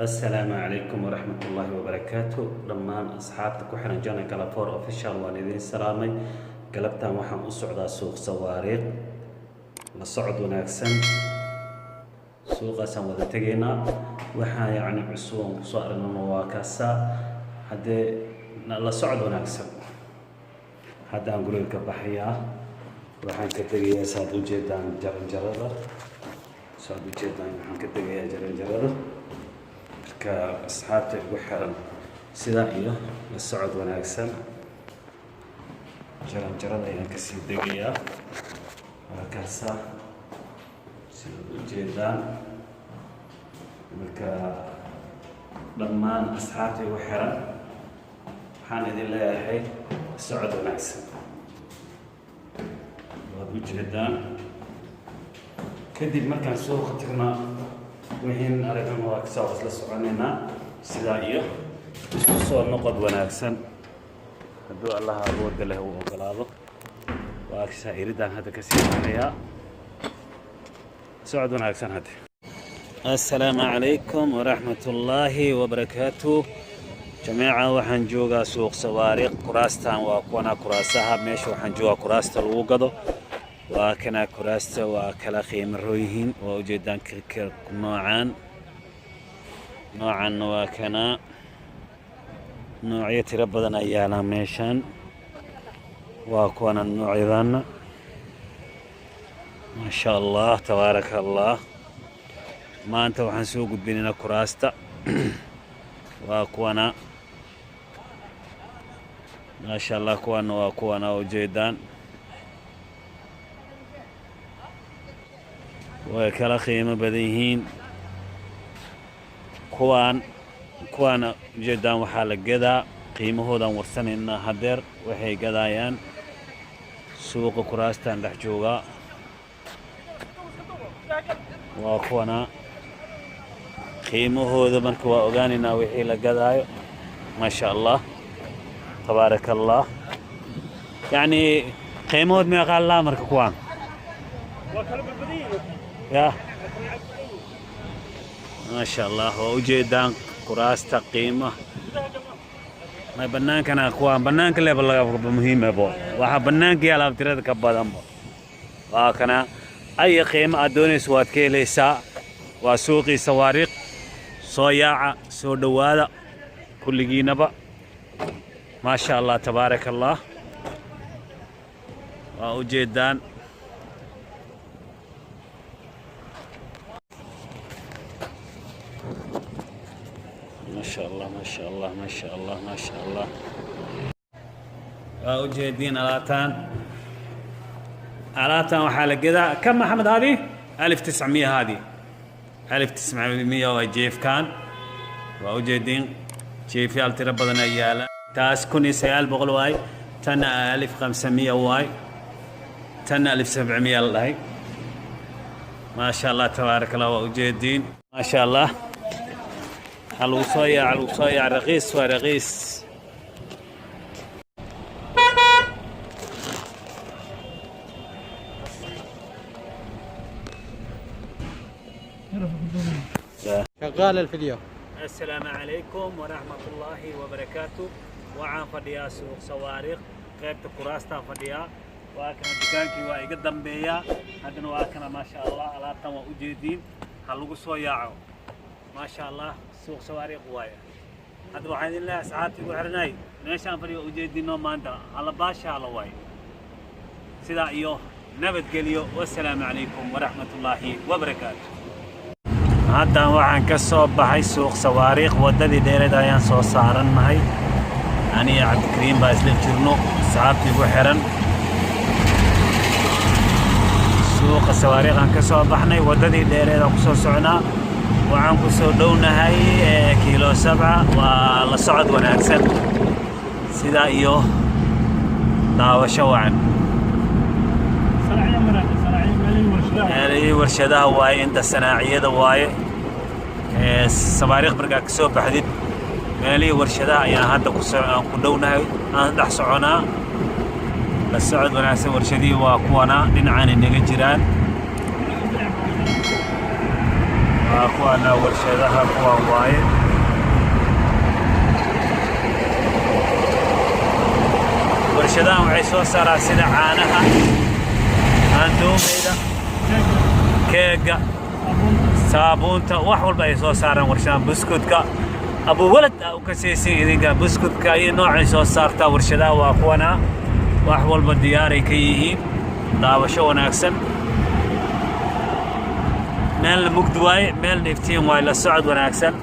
Assalaamu calaykum waraxmatullaahi wabarakaatu. Dhammaan asxaabta ku xiran channel Galafor Official, waan idiin salaamay. Galabtan waxaan u socdaa suuq Sawaariikh. La socod wanaagsan. Suuqaasaan wada tegaynaa. Waxaa yacni cusub aan kusoo aragnana waa kaasa. Haddee la socod wanaagsan. Haddaan guriga ka baxayaa, waxaan ka tegayaa, saad ujeedaan, jaranjarada. Saad ujeedaan, waxaan ka tegayaa jaranjarada. Marka asxaabta igu xiran, sidaa iyo la socod wanaagsan. Jaranjarada ayaan kasii degayaa. Waa kaasa, sidaad ujeedaan. Marka dhammaan asxaabta igu xiran, waxaan idin leeyahay socod wanaagsan. Waad ujeedaan. Kadib markaan suuqa tagna, wixiin aragna waa kasoo isla soconaynaa. Sidaa iyo isku soo noqod wanaagsan, hadduu Allaha awoodda leh uu ogolaado. Waa kasaa, iridaan hadda kasii baxayaa. Socod wanaagsan hadde. Assalaamu calaykum waraxmat ullaahi wabarakaatu. Jameeca, waxaan joogaa suuq Sawaariikh. Kuraastan waa kuwana, kuraasaha meesha waxaan joogaa kuraasta lagu gado. Waa kana kuraasta, waa kala qiimo rooyihiin. Waa ujeedaan noocaan, noocanna waa kana. Noocyo tiro badan ayaa meeshaan. Waa kuwana noocyadana. Maasha Allah, tabaaraka Allah. Maanta waxaan soo gudbinaynaa kuraasta. Waa kuwana, maasha Allah. Kuwana waa kuwana, ujeedaan, way kala qiimo badan yihiin. Kuwaan, kuwaana ujeedaan, waxaa la gadaa qiimahoodaan warsanaynaa haddeer waxay gadaayaan. Suuqa kuraastaan dhex joogaa. Waa kuwana qiimahooda. Marka waa ogaanaynaa wixii la gadaayo. Maasha Allah, tabaaraka Allah. Yacni qiimahood meeqaa laa marka kuwaan? Ya, maasha Allah. Waa ujeedaan kuraasta qiima. May, bannaankana kuwaan, bannaanka leba laga muhiimabo. Waxaa bannaanka yaala tirada ka badanba. Waa kana. Ay qiimo aad doonayso waad ka helaysaa. Waa suuqii Sawaariikh. Soo yaaca, soo dhowaada kulligiinaba. Maasha Allah, tabaaraka Allah. Waa ujeedaan. Maasha Allah, maasha Allah, maasha Allah, maasha Allah. Waa ujeediin alaabtaan. Alaabtan waxaa la gedaa كم maxamed? هذه 1900. هذه 1900. Waa jeefkan, waa ujeediin. Jeefyaal tiro badan ayaa yaala. Taas 1900 waay, tanna 1500 waay, tanna 1700 la dhahay. Maasha Allah, tabaaraka Allah. Waa ujeediin, maasha Allah. Waxaa lagu soo yaaca, lagu soo yaaca. Raqiis waa raqiis. شغال الفيديو. Asalaamu calaykum waraxmat ullaahi wabarakaatu. Waxaan fadhiyaa suuq Sawaariikh, qaybta kuraastaan fadhiyaa. Waa kana dukaankii, waa iga dambeeyaa haddana. Waa kana, maasha Allah. Alaabtan waa ujeediin. Ha lagu soo yaaco. Maasha Allah, suuq Sawaariikh waaye. Hadda waxaan idin leeyahay, asxaabtii igu xiranay, meeshaan fadhiyo ujeediinoo maanta hala baashaalo waaye. Sidaa iyo nabadgelyo. Wasalaamu calaykum waraxmat ullaahi wabarakaatu. Haddan waxaan ka soo baxay suuq Sawaariikh. Waddadii dheereed ayaan soo saarannahay. Aniga Cabdikariim baa isla jirno. Asxaabtii igu xiran, suuqa Sawaariikh aan ka soo baxnay, waddadii dheereed aan ku soo soconaa. Waxaan ku soo dhownahay kiilo 7. Waa la socod wanaagsan. Sidaa iyo daawasho wacan. Meelihii warshadaha waaye, inta sanaaciyada waaye. Sawaariikh markaa ka soo baxdid, meelihii warshadaha ayaan hadda ku aan ku dhownahay, aan dhex soconaa. La socod wanaagsan. Warshadihii waa kuwana, dhinacaanay naga jiraan. Waa kuwana warshadaha, kuwan waaye. Warshadahan waxay soo saaraan sida caanaha, aandoomeyda, keega, saabuunta, wax walba ay soo saaraan warshadahan. Buskudka abuwalad aa u kasaysin idinka, buskudka iyo noocay soo saartaa warshadaha waa kuwanaa. Wax walba diyaaray ka yihiin. Daawasho wanaagsan. Meelna mugdi waaye, meelna iftiin waaye. La socod wanaagsan.